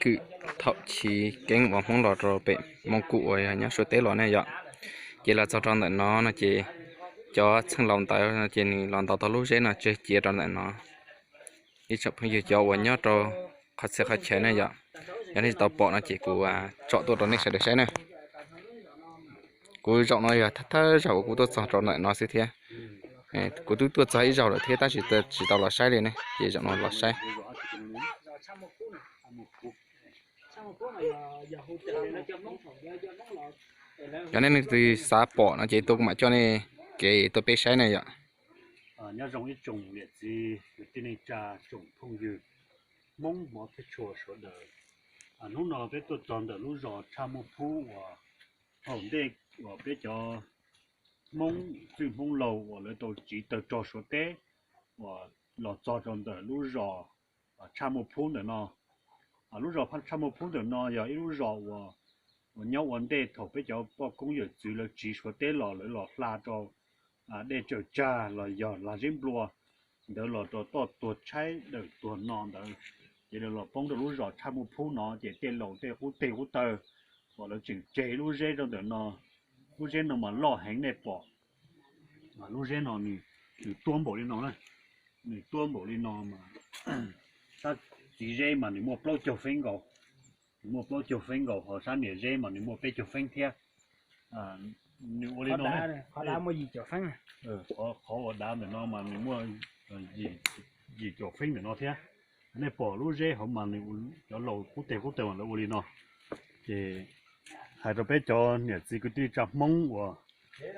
keeb kwm thaum chiv keeb uas Hmoob los rau pem Moos Kum uas yog nyob Suav teb los ne yom. Ces los txog rau ntawm no no ces cov txheej laus ntawd no ces nws los ntaus tau lub zeb no tseg cia rau ntawm no. Ib tsoom phooj ywg cov uas nyob rau qhov txhia qhov chaw ne yom, yog nej tsis tau pom no ces kuv tsom tuaj rau nej sawv daws saib na. Kuv zaum no yog thawj zaug uas kuv tuaj txog rau ntawm no xwb thiab. Kuv twb tuaj txog ib zaug lawm thiab tab sis tsis tau los saib li ne, ces zaum no los saib. Yog nej leej twg xav pom no ces tuaj kuv mam coj nej kev tuaj peb saib ne yom. Nyob zoo ib tsoom niam txiv kwv tij neej tsa, tsoom phooj ywg Hmoob hmov thiab tshua sawv daws. Hnub no peb tuaj txog ntawm lub zos Tshaj Muaj Phub uas thaum ntej uas peb cov Hmoob txwj Hmoob laus uas lawv tau tsiv tawg rog Suav teb uas los txog rau ntawm lub zos Tshaj Muaj Phub ntawm no. Lub zos Tshaj Muaj Phub ntawm no yog ib lub zos uas, uas nyob ua ntej thaum peb cov poj koob yawm txwv lawv tsiv Suav teb los lawv los hla rau dej Tsawm Tsag los yog Lag Zeb Nplua ntawd los rau toj tuag tshaib dawm tuag no ntawd, ces lawv los poob rau lub zos Tshaj Muaj Phub no ces tej laus tej qub teg qub taw uas lawv tseem tseg lub zeb rau ntawm no. Lub zeb no mas loj heev nej pom. Lub zeb no nws tuab npaum li no na, nws tuab npaum li no mas sab txiv zeb mas nws muaj plaub caug feeb nkaus, nws muaj plaub caug feeb nkaus, ho sab niam zeb mas nws muaj peb caug feeb thiab. Nws ua li no, qhov uas dav ntawm no mas nws muaj yim caum feeb ntawm no thiab. Nej pom lub zeb hauv mas nws, cov laus qub teg qub taw mas lawv ua li no. Ces hais rau peb cov niam txiv kwv tij tsa Hmoob uas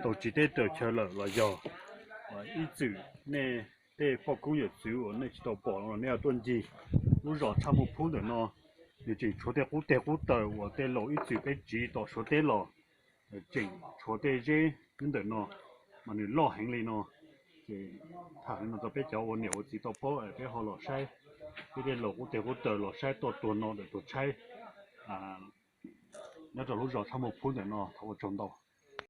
tau tsiv teb raws chaw lawm los yog ib txwm nej tej poj koob yawm txwv uas nej tsis tau pom no los nej tuaj ncig lub zos Tshaj Muaj Phub ntawm no, nws tseem tshuav tej qub teg qub taw uas tej laus ib txwm peb tsiv tom Suav teb los tseem tshuav tej zeb ntawm no mas nws loj heev li no. Ces tham heev no rau peb cov ua niam ua txiv tau paub es peb ho los saib, peb tej laus qub teg qub taw los saib toj tuag no dawm tuag tshaib nyob rau lub zos Tshaj Muaj Phub ntawm no. Thov ua tsaug ntau.